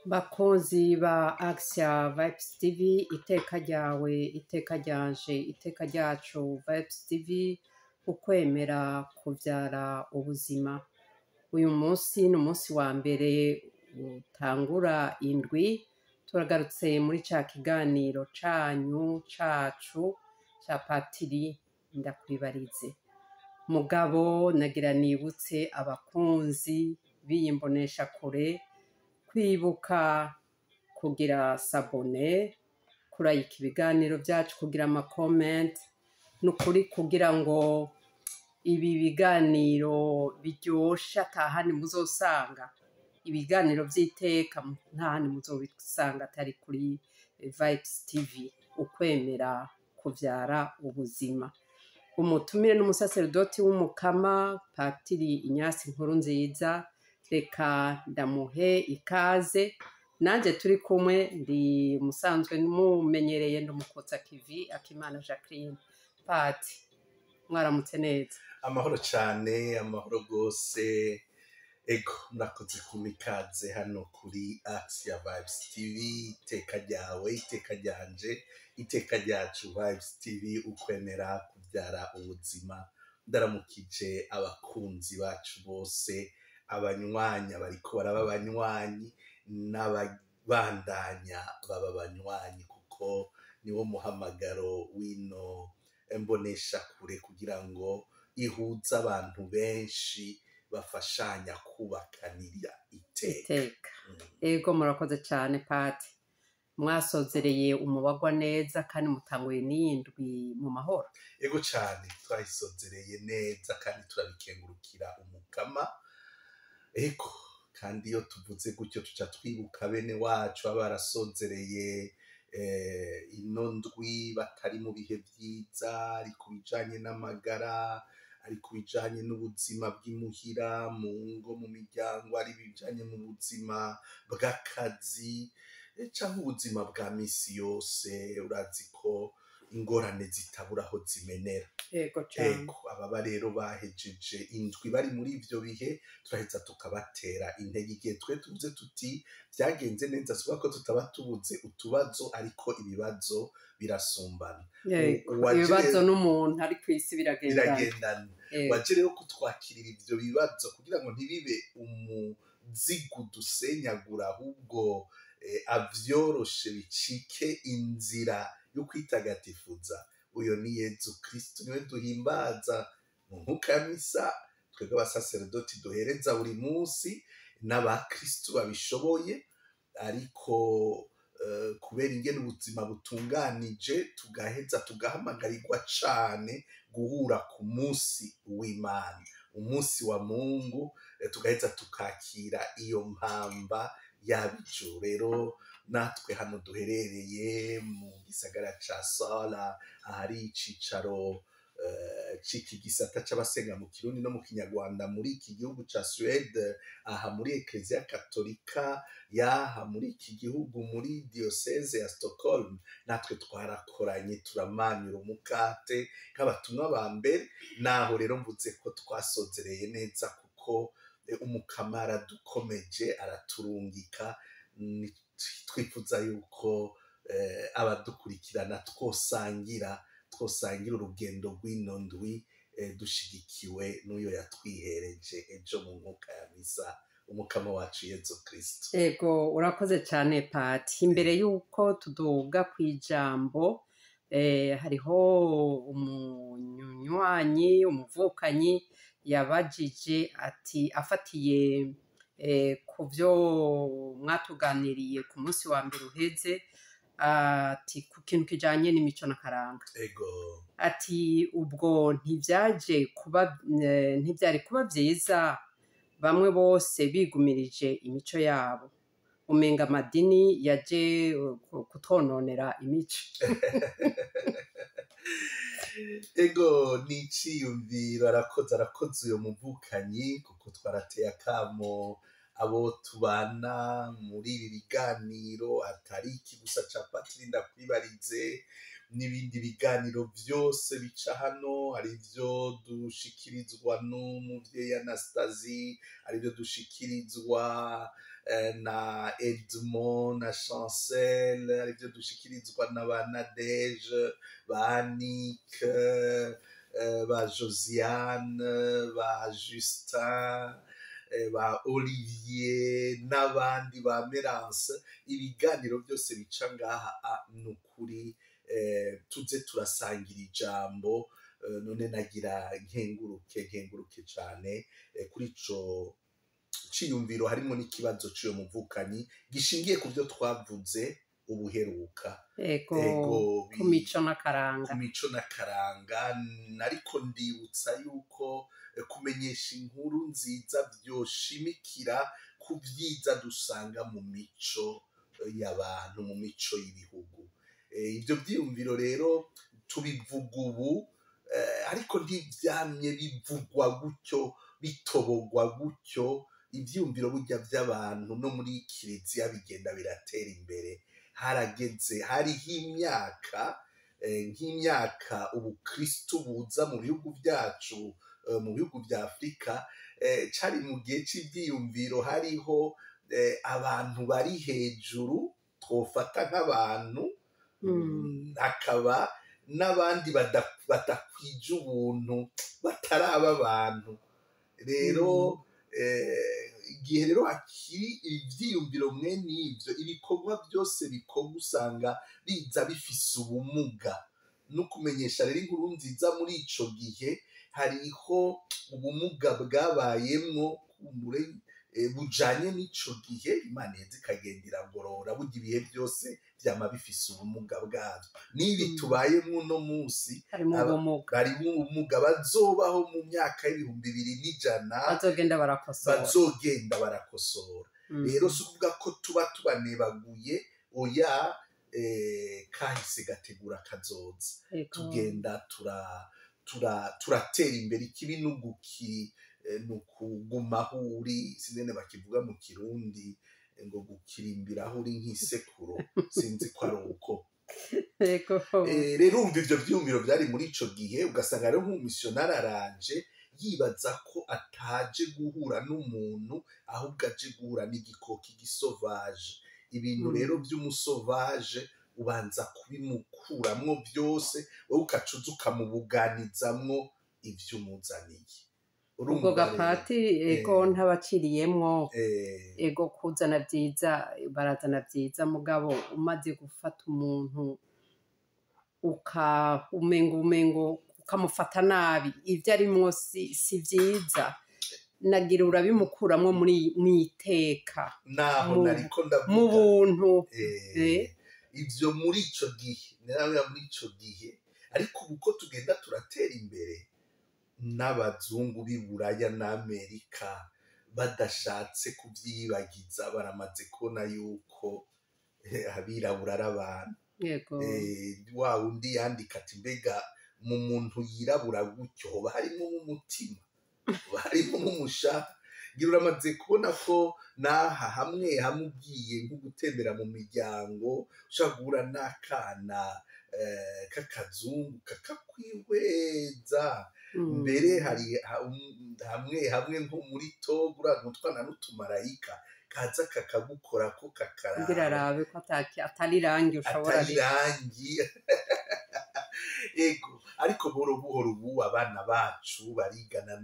Bakunzi ba Axia Vibes TV, iteka ryawe, iteka ryanje, iteka ryacu Vibes TV, ukwemera kuvyara ubuzima. Uyu munsi ni umunsi wa mbere utangura indwi, turagarutse muri ca kiganiro canyu cacu ca Patiri Ndakwibarize. Mugabo nagira nibutse abakunzi b'iyi mboneshakure kwibuka kugira s'abonner, kurayika ibiganiro vyacu, kugira ama comment, nukuri kugira ngo ibi biganiro biryoshe atahandi muzosanga, ibiganiro vy'iteka ntahandi muzobisanga atari kuri Vibes TV, ukwemera kuvyara ubuzima. Umutumire n'umusaseredoti w'umukama Patiri Inyasi Nkurunziza, reka ndamuhe ikaze. Nanje turi kumwe ndi musanzwe mumenyereye, ndi umukotsa kivi Akimana Jacqueline. Pati, mwaramutse neza? Amahoro cane, amahoro gose. Ego, murakoze kumpa ikaze hano kuri Axia Vibes TV, iteka ryawe, iteka ryanje, iteka ryacu Vibes TV, ukwemera kuvyara ubuzima. Ndaramukije abakunzi bacu bose, abanywanya bariko baraba abanywanyi n'ababandanya baba abanywanyi, kuko niwo muhamagaro w'ino mboneshakure, kugira ngo ihuze abantu benshi bafashanya kubakanira iteka. Iteka. Ego, murakoze cane Pati. Mwasozereye umubagwa neza kandi mutanguye n'iyindwi mu mahoro. Ego cane, twayisozereye neza kandi turabikengurukira umukama. Ego, kandi iyo tuvuze gutyo tuca twibuka bene wacu baba barasozereye ino ndwi batari mu bihe vyiza, ari ku bijanye n'amagara, ari ku bijanye n'ubuzima bw'imuhira, mu ngo, mu miryango, ari ibijanye mu buzima bw'akazi, canke ubuzima bwa misi yose. Urazi ko ingorane zitabura aho zimenera. Ego cane. Ego, ababa rero bahejeje indwi bari muri ivyo bihe, turaheza tukabatera intege igihe twe tuvuze tuti vyagenze neza. Si ko tutaba tubuze utubazo, ariko ibibazo birasumbana. Yego, Uwaje ibibazo rero n'umuntu ari kw'isi biragendana. Biragendana. Yego. Waje rero kutwakirira ivyo bibazo kugira ngo ntibibe umuzigo dusenyagura, ahubwo avyoroshe bicike inzira yo kwitagatifuza. Uyo ni Yezu Kristu, niwe duhimbaza mu nkuka ya misa, twebwe abasaseredoti duhereza buri munsi n'abakristu babishoboye, ariko kubera ingene ubuzima butunganije, tugaheza tugahamagarirwa cane guhura ku munsi w'Imana, umunsi wa Mungu, tugaheza tukakira iyo mpamba y'ab'ijuru. Rero natwe hano duherereye mu gisagara ca Sala, ahari icicaro c'iki gisata c'abasenga mu Kirundi no mu Kinyarwanda muri iki gihugu ca Suède, aha muri Eklezia Katolika yaha muri iki gihugu, muri diocese ya Stockholm, natwe twarakoranye turamanyura umukate nk'abatumwa ba mbere. Naho rero mvuze ko twasozereye neza, kuko umukama aradukomeje, araturungika. Twifuza yuko abadukurikirana twosangira urugendo rw'ino ndwi, dushigikiwe n'uyo yatwihereje ejo mu nkuka ya misa, umukama wacu Yezu Kristo. Ego, urakoze cane Pati. Imbere yuko tuduga kw'ijambo, hariho umunywanyi, umuvukanyi yabajije ati, afatiye ku vyo mwatuganiriye ku munsi wa mbere uheze, ati ku kintu kijanye n'imico n'akaranga. Ego. Ati ubwo ntivyaje kuba ntivyari kuba vyiza bamwe bose bigumirije imico yabo, umenga amadini yaje kutwononera imico. Ego, ni iciyumviro. Arakoze, arakoze uyo muvukanyi, kuko twarateye akamo abo tubana muri ibi biganiro, atari iki gusa ca Patiri Ndakwibarize, n'ibindi biganiro vyose bica hano, hari ivyo dushikirizwa n'umuvyeyi Anastasie, hari ivyo dushikirizwa na Edmond na Chancel, hari ivyo dushikirizwa na ba Nadege, ba Annick, ba Josiane, ba Justin, ba Olivier n'abandi, ba Merance. Ibiganiro byose bica ngaha ni ukuri, tuze turasangira ijambo. None nagira nkenguruke cane kuri ico ciyumviro, harimo n'ikibazo c'uyo muvukanyi gishingiye ku byo twavuze ubuheruka. Ego. Ego. Ku mico n'akaranga. Ku mico n'akaranga. Ariko ndibutsa yuko kumenyesha inkuru nziza vyoshimikira ku vyiza dusanga mu mico y'abantu, mu mico y'ibihugu. Ivyo vyiyumviro rero tubivuga ubu, ariko ntivyamye bivugwa gutyo, bitobogwa gutyo. Ivyiyumviro burya vy'abantu no muri kiliziya bigenda biratera imbere. Harageze, hariho imyaka, nk'imyaka ubukristu buza mu bihugu vyacu, mu bihugu vya Afurika, cari mu gihe c'ivyiyumviro, hariho abantu bari hejuru twofata nk'abantu, hakaba n'abandi badakwije ubuntu, bataraba abantu rero. Igihe rero hakiri ivyiyumviro mwene ivyo, ibikorwa byose bikorwa usanga biza bifise ubumuga. No kumenyesha rero inkuru nziza muri ico gihe hariho ubumuga bwabayemwo, kumbure bujanye n'ico gihe. Imana iheza ikagenda iragorora. Burya ibihe byose vyama bifise ubumuga bwavyo. N'ibi tubayemwo uno munsi harimo ubumuga. Harimo ubumuga. Bazobaho mu myaka y'2100 bazogenda barakosora. Bazogenda barakosora. Rero si ukuvuga ko tuba tubanebaguye, oya. Kahise gategura kazoza. Tugenda turatera imbere. Ikibi n'uguki ni ukuguma aho uri, sinene bakivuga mu Kirundi, ngo gukirimbira aho uri nk'isekuro, sinzi ko ari uko. Rero umva, ivyo vyiyumviro vyari muri ico gihe, ugasanga rero nk'umumisiyonari araje yibaza ko ataje guhura n'umuntu, ahubwo aje guhura n'igikoko, igisauvage. Ibintu rero vy'umusauvage ubanza kubimukuramwo byose, wowe ukaca uza ukamubuganizamwo ivyo umuzaniye. Ubwo Urumva rero, gapati, ego, ntabaciriyemwo. Ego, kuzana vyiza, barazana vyiza, mugabo umaze gufata umuntu uka umengo ukamufata nabi, ivyo arimwo si vyiza, nagira urabimukuramwo muri mwiteka naho nariko mu ndavuga buntu. Ivyo muri ico gihe, nawe muri ico gihe. Ariko ubu ko tugenda turatera imbere, n'abazungu b'i Buraya n'Amerika badashatse kuvyibagiza, baramaze kubona yuko abirabura ari abantu. Wa wundi yandika ati: "Mbega mu muntu yirabura gutyo hoba harimwo nk'umutima, hoba harimwo nk'umushaha?" Ngira uramaze kubona ko n'aha hamwe hamwe ugiye nko gutembera mu miryango, ushobora guhura n'akana k'akazungu kakakwihweza. Mbere hari hamwe hamwe nko muri Togo, urazi utwana n'utumarayika, kaza kakagukorako, kugira kakaraba arabe ko atari irangi ushobora atari irangi. Ego, ariko buhoro buhoro ubu abana bacu barigana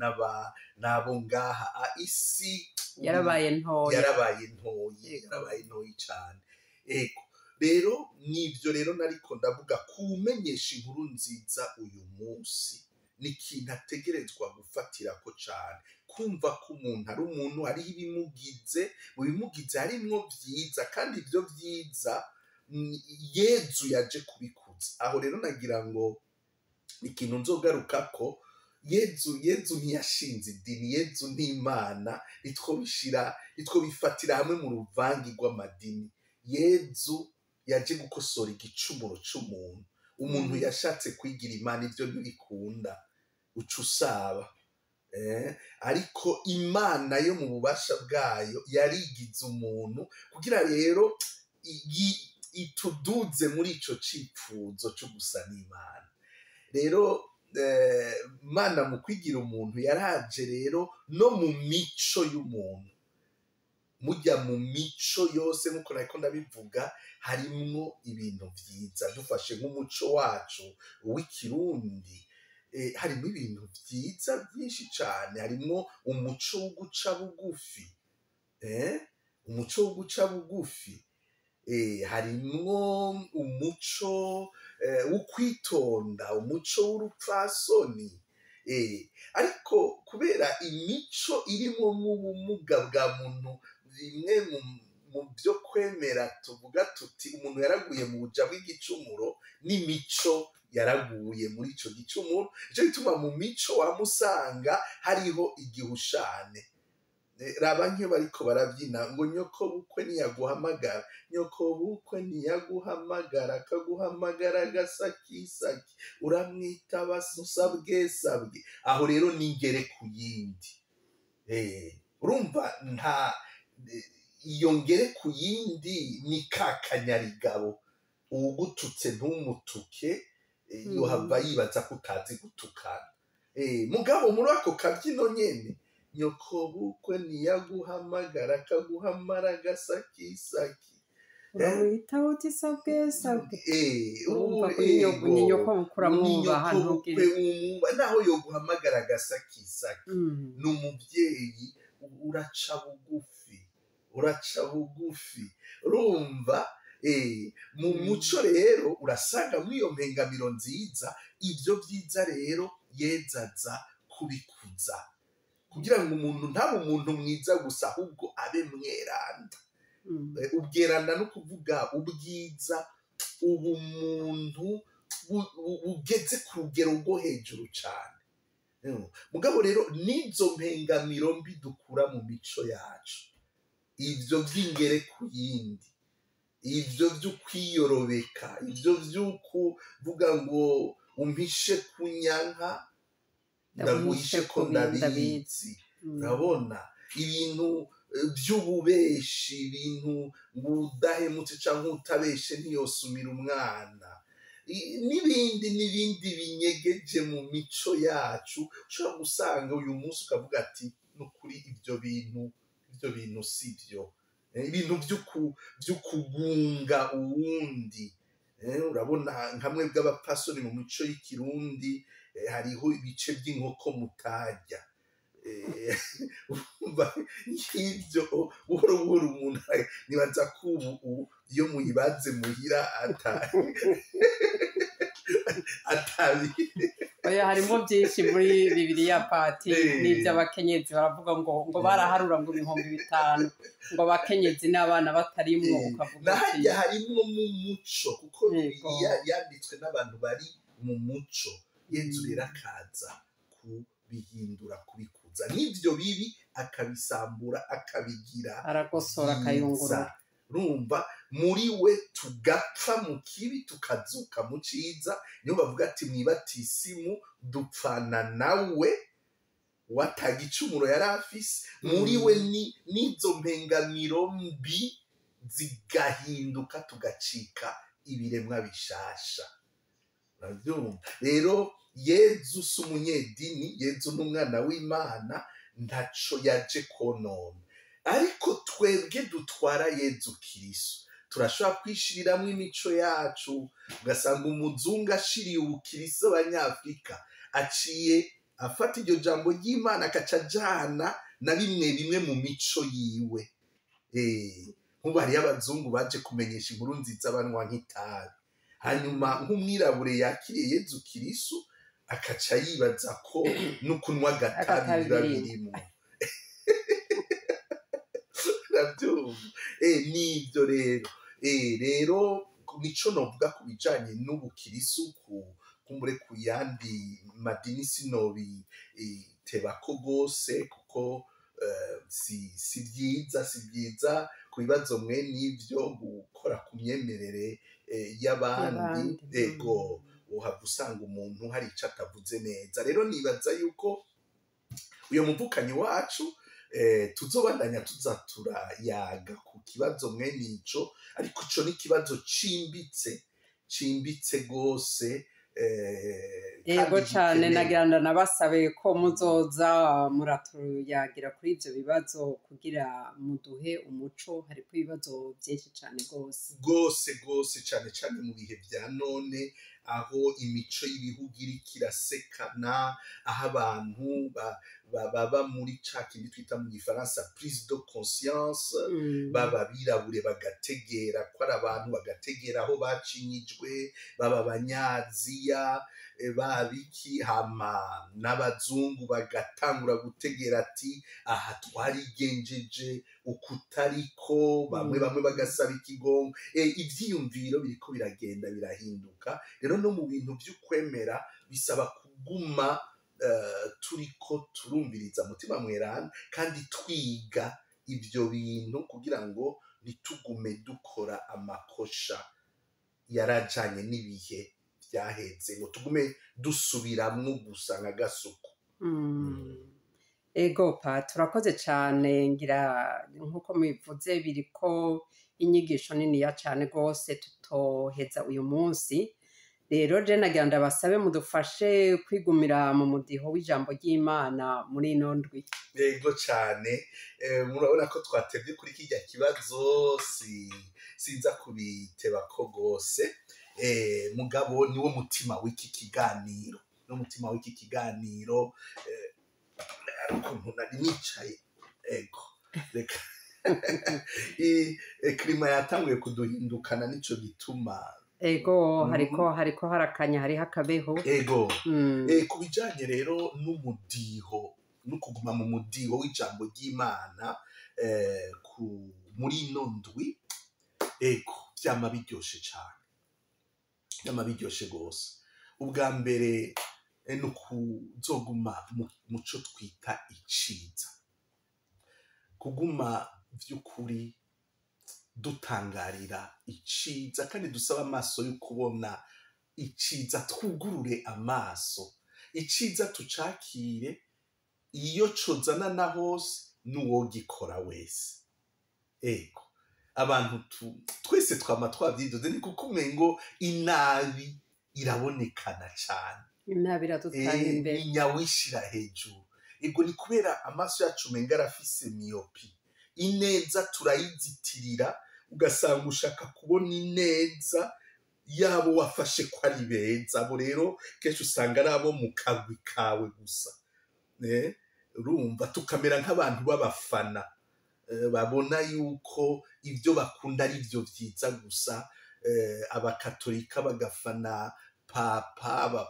n'abo ngaha. Isi ubu yarabaye ntoya. Yarabaye ntoyi. Yarabaye ntoyi cane. Ego, rero nivyo rero nariko ndavuga. Kumenyesha inkuru nziza uyu munsi ni ikintu ategerezwa gufatirako cane, kumva ko umuntu ari umuntu, hariho ibimugize, mu bimugize harimwo vyiza, kandi ivyo vyiza Yezu yaje kubikuza. Aho rero nagira ngo ikintu nzogarukako, Yezu ntiyashinze idini, Yezu ni Imana. Nitwo bifatira hamwe mu ruvangi rw'amadini. Yezu yaje gukosora igicumuro c'umuntu. Umuntu yashatse kwigira Imana, ivyo ntibikunda, uca usaba. Ariko Imana yo mu bubasha bwayo yarigize umuntu kugira rero ituduze muri ico cipfuzo co gusa n'Imana. Rero Imana mu kwigira umuntu yaraje rero no mu mico y'umuntu. Mujya mu mico yose, nkuko nariko ndabivuga, harimwo ibintu vyiza. Dufashe nk'umuco wacu w'ikirundi, harimo ibintu vyiza vyinshi cane. Harimwo umuco wo guca bugufi, umuco wo guca bugufi, harimwo umuco wo kwitonda, umuco w'urupfasoni. Ariko kubera imico irimwo nk'ubumuga bwa muntu, bimwe mu byo kwemera tuvuga tuti umuntu yaraguye mu buja bw'igicumuro, n'imico yaraguye muri ico gicumuro. Ico gituma mu mico wamusanga hariho igihushane. Raba nk'iyo bariko baravyina ngo nyoko bukwe ntiyaguhamagara, nyoko bukwe ntiyaguhamagara, akaguhamagara agasakisaki, uramwitaba usabwe sabwe. Aho rero ningere ku yindi. Urumva nta iyo ngere ku yindi ni ka kanyarigabo, uwugututse ntumutuke, yohava yibaza ko utazi gutukana. Mugabo muri ako kabyino nyene, nyoko bukwe ntiyaguhamagara, akaguhamara agasakisaki, uramwita uti sabwe sabwe. Urumva ko nyoko bukwe uramwubaha, ntugire umwubaha naho yoguhamagara agasakisaki. Ni umubyeyi, uraca bugufi, uraca bugufi. Urumva mu muco rero urasanga muri iyo mpengamiro nziza, ibyo byiza rero yezaza kubikuza kugira ngo umuntu ntabe umuntu mwiza gusa, ahubwo abe mweranda. Ubweranda no kuvuga ubwiza, ubumuntu bugeze ku rugero rwo hejuru cyane. Mugabo rero n'izo mpengamiro mbi dukura mu mico yacu, ibyo by'ingere ku yindi, ibyo by'ukwiyorobeka, ibyo by'ukuvuga ngo umpishe kunyanka ndaguhishe ko ndabizi. Urabona ibintu by'ububeshi, ibintu ngo udahemutse cyangwa utabeshe ntiyosumira umwana, n'ibindi n'ibindi binyegeje mu mico yacu. Ushobora gusanga uyu munsi ukavuga ati nukuri ibyo bintu si byo, ibintu by'ukugunga uwundi. Urabona nkamwe bw'abapasoni mu mico y'ikirundi hariho ibice by'inkoko mutarya. Nk'ibyo buhoro buhoro umuntu nibaza ko ubu iyo muyibaze muhira atabi. Oya, harimo byinshi muri Bibiliya pati n'iby'abakenyezi baravuga ngo baraharura ngo 5000 ngo abakenyezi n'abana batarimwo, ukavuga ati harimo mu muco, kuko Bibiliya yanditswe n'abantu bari mu muco. Yezu rero akaza kubihindura, kubikuza, n'ibyo bibi akabisambura, akabigira, aragosora, akayungurura. Urumva muri we tugapfa mu kibi tukazuka mu ciza. Niyo bavuga ati mwibatisimu dupfana nawe, wataga icumuro yari afise muri we, n'izo mpengamiro mbi zigahinduka, tugacika ibiremwa bishasha. Rero Yezu si umunyedini, Yezu n'umwana w'Imana, ntaco yaje konona. Ariko twebwe dutwara Yezu Kristo turashobora kwishiriramwo imico yacu. Ugasanga umuzungu ashiriye ubukristo abanyafrika, aciye afata iryo jambo ry'Imana akaca ajana na bimwe bimwe mu mico yiwe. Nk'ubu hariyo abazungu baje kumenyesha inkuru nziza banywa nk'itabi, hanyuma nk'umwirabure yakiriye Yezu Kristo akaca yibaza ko no kunywa agatabi biba birimo. Nibyo rero. Rero nico novuga ku bijanye n'ubukirisu, kumbure ku yandi madini sinobitebako gose, kuko Si vyiza, si vyiza ku bibazo mwe n'ivyo gukora ku myemerere y'abandi. Y'abandi. Ego, uhava usanga umuntu hari ico atavuze neza. Rero nibaza yuko uyo muvukanyi wacu tuzobandanya tuza turayaga ku kibazo mwene ico, ariko ico ni ikibazo cimbitse, cimbitse gose, Yego kandi cane. gikenewe. Nagira ndanabasabe ko muzoza muratuyagira kuri ivyo bibazo kugira muduhe umuco. Hariko ibibazo vyinshi cane gose. Rwose rwose, cane cane mu bihe vya none, aho imico y'ibihugu iriko irasekana, aho abantu baba muri ca kindi twita mu gifaransa prise de conscience, baba birabure bagategera ko ari abantu, bagategera aho bacinyijwe, baba abanyaziya, babiki, hama n'abazungu bagatangura gutegera ati aha twarigenjeje ukutariko, bamwe bamwe bagasaba ikigongo. Ivyiyumviro biriko biragenda birahinduka. Rero no mu bintu vy'ukwemera bisaba kuguma turiko turumviriza Mutima Mweranda kandi twiga ivyo bintu kugira ngo ntitugume dukora amakosha yarajanye n'ibihe vyaheze, ngo tugume dusubiramwo gusa nka gasuku. Ego pa, turakoze cane. Ngira nkuko mubivuze, biriko inyigisho niniya cane gose tutoheza uyu munsi. Rero je nagira ndabasabe mudufashe kwigumira mu mudiho w'ijambo ry'Imana muri ino ndwi. Yego cane. Murabona ko twatevye kuri kirya kibazo, sinza kubitebako gose, mugabo niwo mutima w'iki kiganiro, niwo mutima w'iki kiganiro. Ukuntu nari nicaye, ego, reka climat yatanguye kuduhindukana, nico gituma. Ego, hariko harakanya, hariho akabeho. Ego. Ku bijanye rero n'umudiho no kuguma mu mudiho w'ijambo ry'Imana muri ino ndwi, ego, vyama biryoshe cane, vyama biryoshe gose. Ubwa mbere ni ukuzoguma muco twita iciza, kuguma vy'ukuri dutangarira iciza, kandi dusaba amaso yo kubona iciza, twugurure amaso, iciza tucakire iyo cozana na hose n'uwogikora wese. Ego, abantu twese twama twavyidoze, ni kuko umengo inabi irabonekana cane. Inabi iradutanga imbere. Inyawishira hejuru. Ego, ni kubera amaso yacu umenga arafise myopie, ineza turayizitirira, ugasanga ushaka kubona ineza yabo wafashe ko ari beza. Abo rero kenshi usanga ari abo mu kagwi kawe gusa. Urumva tukamera nk'abantu b'abafana, babona yuko ibyo bakunda ari byo vyiza gusa. Abakatolika bagafana papa,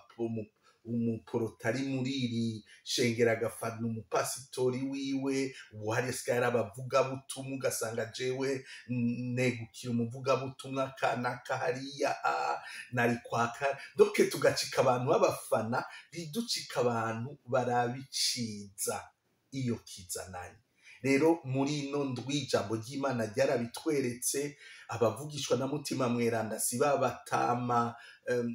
umuporotari muri iri shengero agafana umupasitori wiwe. Ubu hari hasigaye hari abavugabutumwa, ugasanga jewe negukira umuvugabutumwa kanaka hariya nari kwaka doke, tugacika abantu b'abafana, riducika abantu barabiciza iyo kizananye. Rero muri ino ndwi ijambo ry'Imana ryarabitweretse. Abavugishwa na Mutima Mweranda si babatama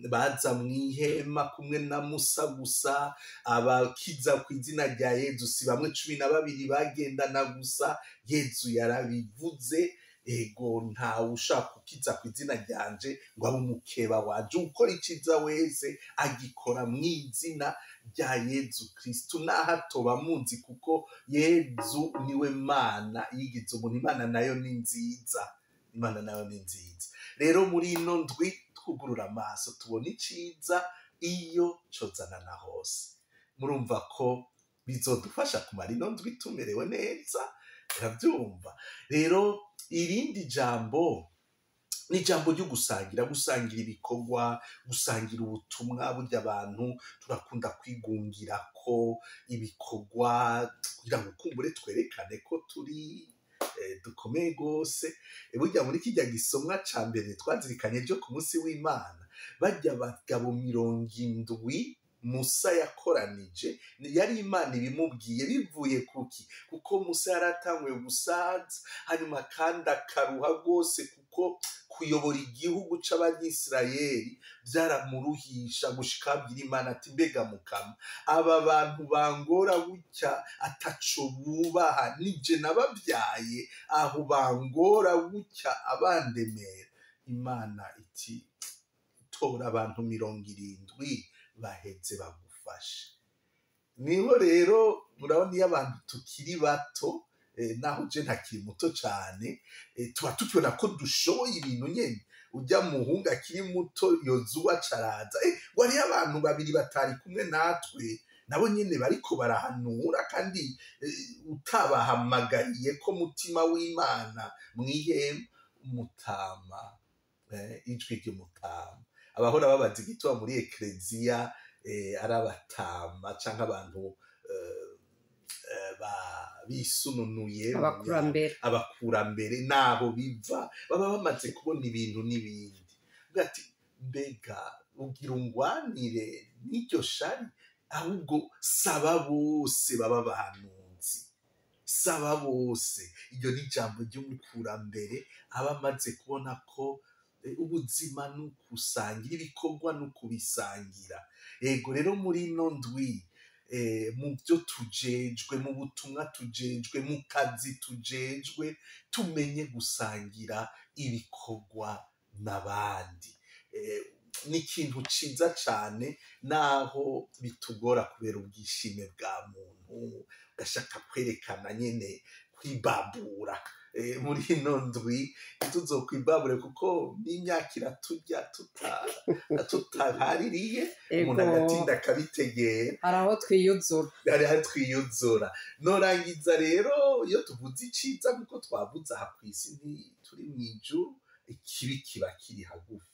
baza mw'ihema kumwe na Musa gusa, abakiza ku izina rya Yezu si bamwe 12 bagendana gusa. Yezu yarabivuze, ego, ntawe ushaka gukiza ku izina ryanje ngo abe umukeba wanje, ukora iciza wese agikora mw'izina rya Yezu Kristu, naho atoba muzi, kuko Yezu niwe Mana yigize umuntu. Imana nayo ni nziza, Imana nayo ni nziza. Rero muri ino ndwi twugurura amaso tubona iciza iyo cozana na hose. Murumva ko bizodufasha kumara ino ndwi tumerewe neza, turavyumva. Rero irindi jambo ni ijambo ryo gusangira, gusangira ibikorwa, gusangira ubutumwa. Burya abantu turakunda kwigungira ko ibikorwa kugira ngo kumbure twerekane ko turi dukomeye gose. Burya muri kirya gisomwa ca mbere twazirikanye ryo ku munsi w'Imana, barya bagabo 70 Musa yakoranije yari Imana ibimubwiye bivuye kuki? Kuko Musa yaratanguye gusaza, hanyuma kandi akaruha rwose, kuko kuyobora igihugu c'Abanyisirayeli byaramuruhisha, gushika abwira Imana ati mbega Mukama, aba bantu bangora gutya ataco bubaha, nije nababyaye, aho bangora gutya abandemera. Imana iti tora abantu 70 baheze bagufashe. Niho rero murabona iyo abantu tukiri bato, naho je ntakiri muto cane, tuba tukibona ko dushoboye ibintu nyene. Ujya muhungu akiri muto Yozuwa acaraza, wariyo abantu babiri batari kumwe natwe, nabo nyene bariko barahanura, kandi utabahamagariye ko mutima w'Imana mwihema umutama, ijwi ry'umutama. Abahora babaza igituma muri ekleziya ari abatama canke abantu bisununuye, abakurambere, abakurambere naho biva baba bamaze kubona ibintu n'ibindi. Ati mbega ugira ungwanire n'iryo shari, ahubwo saba bose baba abahanuzi, saba bose. Iryo ni ijambo ry'umukurambere aba amaze kubona ko ubuzima ni ukusangira, ibikorwa ni ukubisangira. Yego rero muri ino ndwi, mu byo tujejwe, mu butumwa tujejwe, mu kazi tujejwe, tumenye gusangira ibikorwa n'abandi. Ni ikintu ciza cane, naho bitugora kubera ubwishime bwa muntu, ugashaka kwerekana nyene kwibabura. Muri ino ndwi ntituzokwibabure, kuko n'imyaka iraturya tutahaririye, umuntu agatinda akabitegera. Hari aho twiyuzura, hari aho twiyuzura. Norangiza rero iyo tuvuze iciza, kuko twavuze aha kw'isi ntituri mw'ijuru, ikibi kiba kiri hagufi.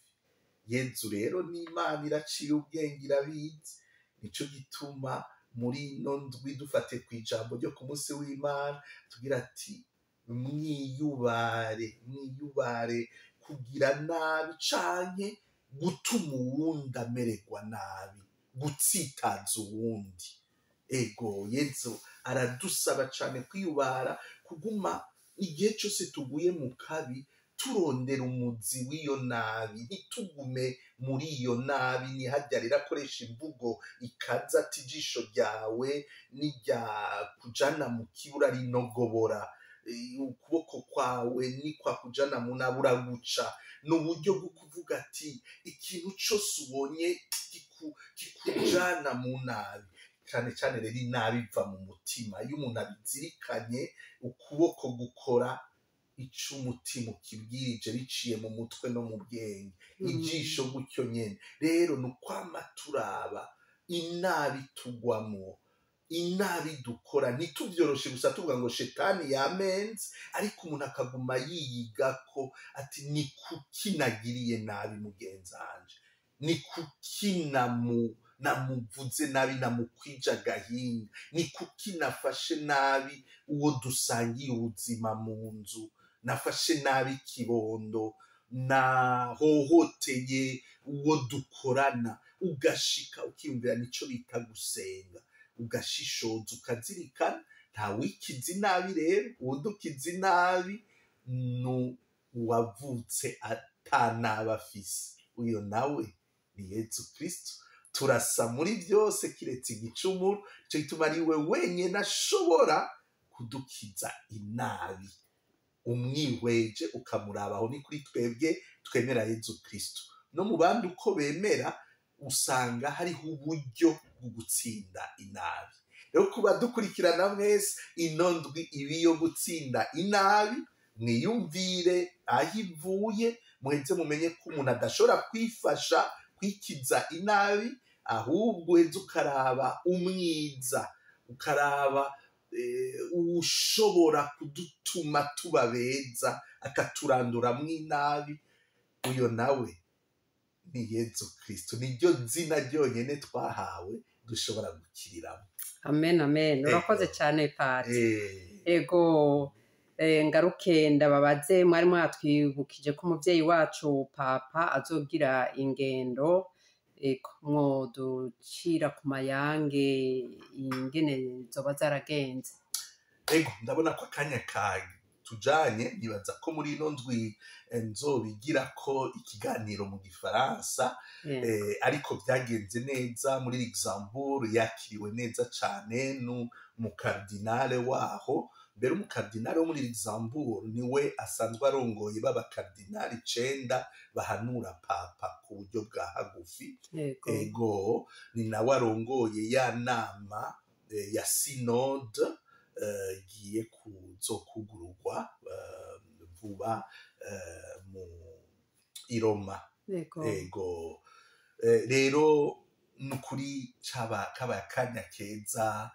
Yezu rero n'Imana iraciye ubwenge, irabizi. Nico gituma muri ino ndwi dufate kw'ijambo ryo ku munsi w'Imana tugira ati mwiyubare, mwiyubare kugira nabi canke gutuma uwundi amererwa nabi, gutsitaza uwundi. Ego Yezu aradusaba cane kwiyubara, kuguma igihe cose tuguye mu kabi turondera umuzi w'iyo nabi, ntitugume muri iyo nabi. Ni harya rero akoresha imvugo ikaza ati ijisho ryawe nirya kujana mu kibura rinogobora, ukuboko kwawe ni kwa kujana mu nabi uraguca. Ni uburyo bwo kuvuga ati ikintu cose ubonye kikujana mu nabi, cane cane rero inabi iva mu mutima. Iyo umuntu abizirikanye, ukuboko gukora ico umutima ukibwirije biciye mu mutwe no mu bwenge, ijisho gutyo nyene. Rero ni ukwama turaba inabi tugwamwo, inabi dukora, ntituvyoroshe gusa tuvuga ngo shetani yamenze, ariko umuntu akaguma yiyiga ko ati ni kuki nagiriye nabi mugenzi wanje, ni kuki namuvuze nabi, namukwije agahinga, ni kuki nafashe nabi uwo dusangiye ubuzima mu nzu, nafashe nabi ikibondo, nahohoteye uwo dukorana. Ugashika ukiyumvira, nico bita gusenga, ugashishoza, ukazirikana. Nta wikiza inabi rero, uwudukiza inabi ni uwavutse atanaba afise, uyo nawe ni Yezu Kristo. Turasa muri byose kiretse igicumuro, ico gituma ari we wenyene ashobora kudukiza inabi. Umwihweje ukamuraba, aho ni kuri twebwe twemera Yezu Kristo. No mu bandi uko bemera usanga hariho uburyo bwo gutsinda inabi. Rero kuba dukurikirana mwese ino ndwi ibi yo gutsinda inabi, mwiyumvire aho ivuye, muheze mumenye ko umuntu adashobora kwifasha kwikiza inabi, ahubwo uheze ukaraba umwiza, ukaraba ushobora kudutuma tuba beza, akaturanduramwo inabi. Uyo nawe ni Yezu Kristo, niryo zina ryonyene twahawe dushobora gukiriramo. Amen, amen. Urakoze cyane Pati. Ego ngaruke ndababaze, mwari mwatwibukije ko umuvyeyi wacu Papa azogira ingendo Ego, mwoducira ku mayange ingene zoba zaragenze. Ego, ndabona ko akanya ka tujanye, nibaza ko muri ino ndwi nzobigira ko ikiganiro mu gifaransa. Ariko byagenze neza muri Luxembourg, yakiriwe neza cane n'umukardinale waho. Mbere umukardinale wo muri Luxembourg niwe asanzwe arongoye b'abakardinali 9 bahanura papa ku buryo bwa hagufi. Ego, ni nawe arongoye ya nama ya synode igiye kuzokugururwa vuba mu i Roma. Ego, rero nukuri kabaye akanya keza.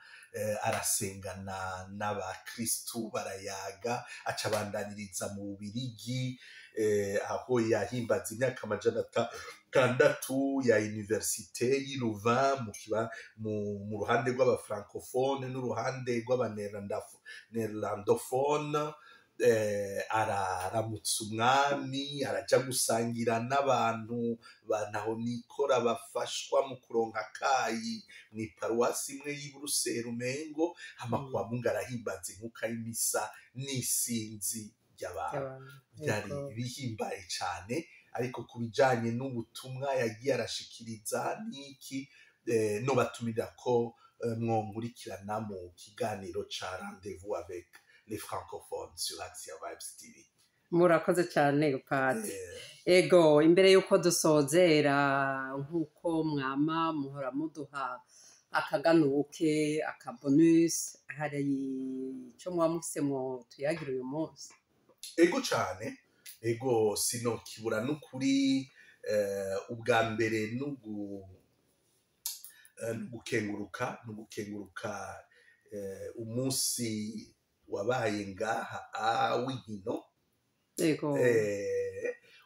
Arasengana n'abakristu, barayaga, acabandaniriza mu Bubirigi, aho yahimbaza imyaka 600 ya université y'i Louvain mu ruhande rw'abafrancophone n'uruhande rw'abaneerlandophone. Araramutsa umwami, araja gusangira n'abantu bantaho nikora bafashwa mu kuronka akayi mw'iparuwasi imwe y'i Buruseli umengo. Hama kuwa Mungu arahimbaza inkuka y'imisa n'isinzi ry'abantu. Byari bihimbaye cane. Ariko ku bijanye n'ubutumwa yagiye arashikiriza n'iki, no batumira ko mwonkurikirana mu kiganiro ca Rendez-vous avec les francophones sur Action Vibes TV. Murakoze cyane, Pati. Ego, imbere y'uko dusozera, nk'uko mwama muhora muduha akaganuke, akabonus, hari icyo muba mufise mu tuyagira uyu munsi? Ego cane, ego, sinokibura n'ukuri. Ubwa mbere nugukenguruka umunsi wabaye ngaha w'inkino.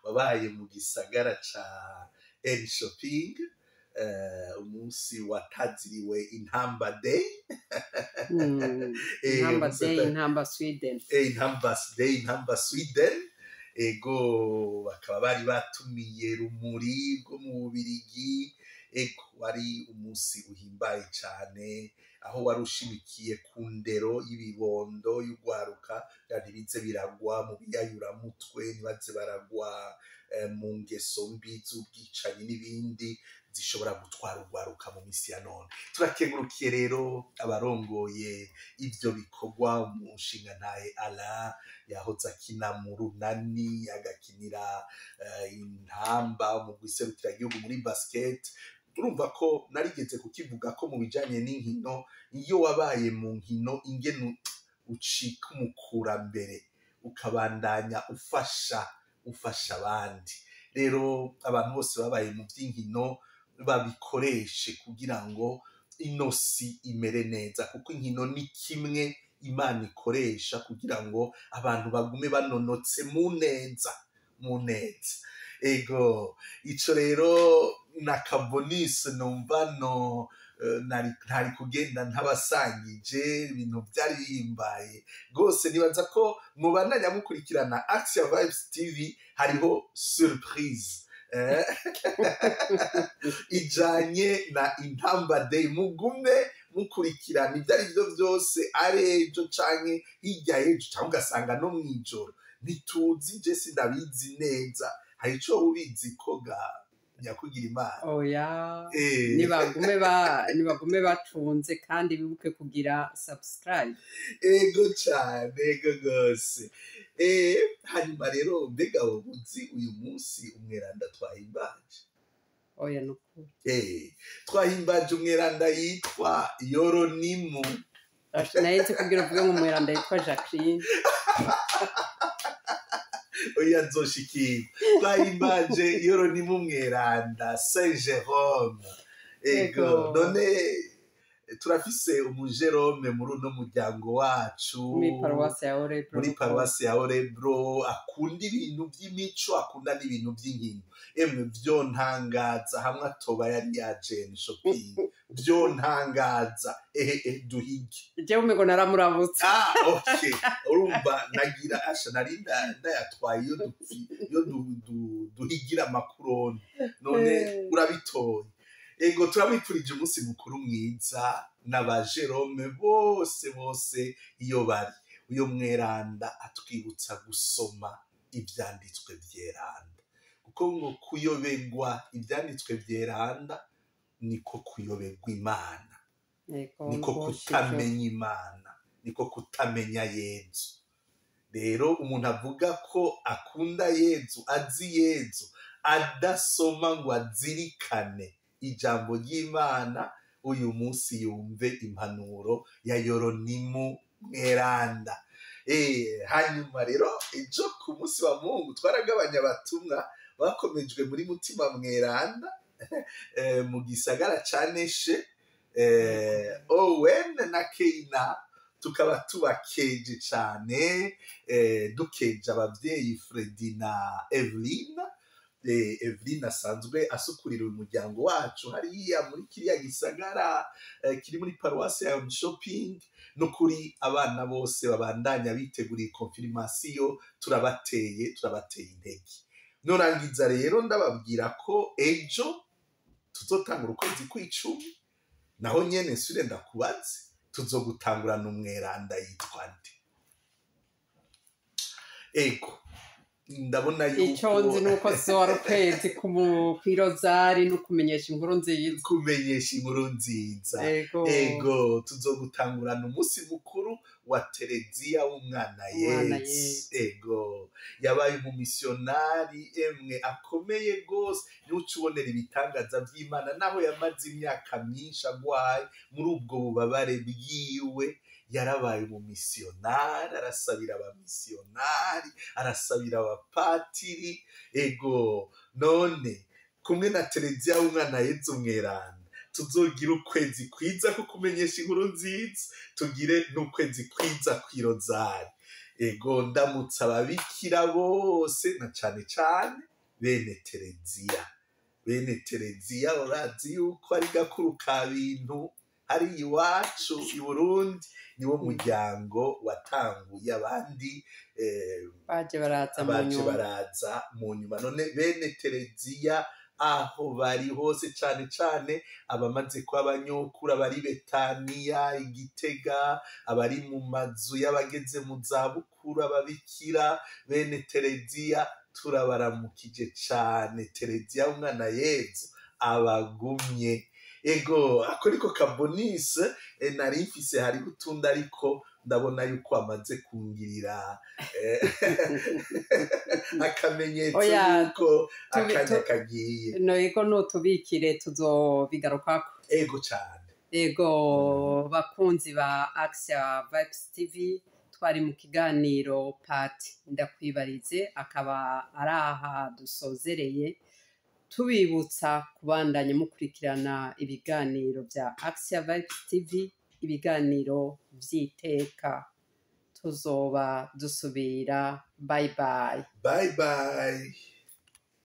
Wabaye mu gisagara ca Enköping, umunsi wataziriwe Intamba Day. Intamba Day, Intamba Sweden. Intamba Day, Intamba Sweden. Ego, bakaba bari batumiye Rumuri rwo mu Bubirigi. Ego, wari umunsi uhimbaye cane, aho wari ushimikiye ku ndero y'ibibondo y'ugwaruka, ntibize biragwa mu biyayuramutwe, ntibaze baragwa mu ngeso mbi z'ubwicanyi n'ibindi zishobora gutwara urwaruka mu misi ya none. Turakengurukiye rero abarongoye ivyo bikorwa, mu nshingantahe Alain yahoze akina mu Runani, agakinira Intamba mu gihugu muri basket. Urumva ko narigeze kukivuga ko mu bijanye n'inkino, iyo wabaye mu nkino ingene ucika umukurambere, ukabandanya ufasha abandi. Rero abantu bose babaye mu by'inkino babikoreshe kugira ngo ino si imere neza, kuko inkino ni kimwe Imana ikoresha kugira ngo abantu bagume banonotse mu neza, mu neza. Ego, ico rero na kabonisi numva no ntari kugenda ntabasangije. Ibintu byari bihimbaye rwose. Nibaza ko mubandanya mukurikirana Action Vibes TV, hariho surprise ijanye na Intamba Day. Mugume mukurikirana ibyo ari byo byose, ari ejo canke hirya y'ejo, cyangwa ugasanga no mw'ijoro, ntituzi. Je sindabizi neza, hari ico ubizi ko ga nyakugira Imana? Oya. Nibagume bacunze kandi bibuke kugira subscribe. Ego cane, ego gose. Hanyuma rero, mbega uzi uyu munsi umweranda twahimbaje? Oya, nukuri. Twahimbaje umweranda yitwa Yoronimu. Nahise kugira uvuge ngo umweranda yitwa Jacqueline. Oya, nzoshikirwa. Twahimbaje Yoronimu mweranda, Saint Jerome. Ego, none turafise umujerome muri uno muryango wacu, muri paruwasi ya Orebro. Muri paruwasi ya Orebro, akunda ibintu by'imico, akunda n'ibintu by'inkino. Emwe, vyo ntangaza hamwe atoba yari yaje shopping. Vyontangaza. Ehe, duhige. Jewe umego naramuramutse. Ah, okay, urumva nagira asha nari ndayatwaye iyo iyo duhigira amakuroni none. Urabitoye. Ego, turabipfurije umunsi mukuru mwiza n'aba Jerome bose bose iyo bari. Uyo mweranda atwibutsa gusoma ivyanditswe vyeranda, kuko ngo kuyobegwa ivyanditswe vyeranda niko kuyobegwa Imana, niko kutamenya Imana, niko kutamenya Yezu. Rero umuntu avuga ko akunda Yezu, azi Yezu, adasoma ngo azirikane ijambo ry'Imana, uyu munsi yumve impanuro ya Yoronimu mweranda. Hanyuma rero ejo ku munsi wa Mungu twaragabanya abatumwa bakomejwe muri Mutima Mweranda mu gisagara ca Neshe, Owen na Keina, tukaba tubakeje cane, dukeje abavyeyi Fredi na Evelyn. Evelyn asanzwe asukurira uyu muryango wacu hariya muri kiriya gisagara kiri muri paruwasi ya Shopping. No kuri abana bose babandanya biteguriye confirmation, turabateye intege. Norangiza rero ndababwira ko ejo tuzotangura ukwezi kw'icumi. Naho nyene nsubire ndakubaze, tuzogutangurana umweranda yitwa nde? Ego, ndabona yuko Ico nzi nuko zoba ukwezi kw'irozari no kumenyesha inkuru nziza. Kumenyesha inkuru nziza. Ego. Ego, tuzogutangurana umunsi mukuru wa Tereziya w'Umwana Umwana Yezu. Ego, yabaye umumisiyonari emwe akomeye gose, niwe uca ubonera ibitangaza vy'Imana naho yamaze imyaka myinshi agwaye. Muri ubwo bubabare bwiwe yarabaye umumisiyonari, arasabira abamisiyonari, arasabira abapatiri. Ego, none kumwe na Tereziya w'Umwana Yezu mweranda, tuzogira ukwezi kwiza ko kumenyesha inkuru nziza, tugire n'ukwezi kwiza kw'irozari. Ego, ndamutse ababikira bose na cane cane bene Tereziya. Bene Tereziya urazi yuko ari gakuru ka bintu ari iwacu i Burundi, niwo muryango watanguye abandi Baje baraza mu baje nyuma. baraza mu nyuma. None bene Tereziya aho bari hose, cane cane abamaze kuba abanyokuru, abari Betaniya Igitega, abari mu mazu y'abageze mu zabukuru, ababikira bene Tereziya, turabaramukije cane. Tereziya Umwana Yezu abagumye. Ego, ako niko kabonise nari mfise. Hariho utundi ariko ndabona yuko amaze kungirira akamenyetso Oya, yuko akanya kagiye. No, ego, nutubikire tuzobigarukako. Ego cane. Ego, bakunzi ba Axia Vibes TV, twari mu kiganiro Pati Ndakwibarize, akaba ari aha dusozereye, tubibutsa kubandanya mukurikirana ibiganiro bya Axia Vibes TV, ibiganiro vy'iteka. Tuzoba dusubira. Bye bye. Bye bye.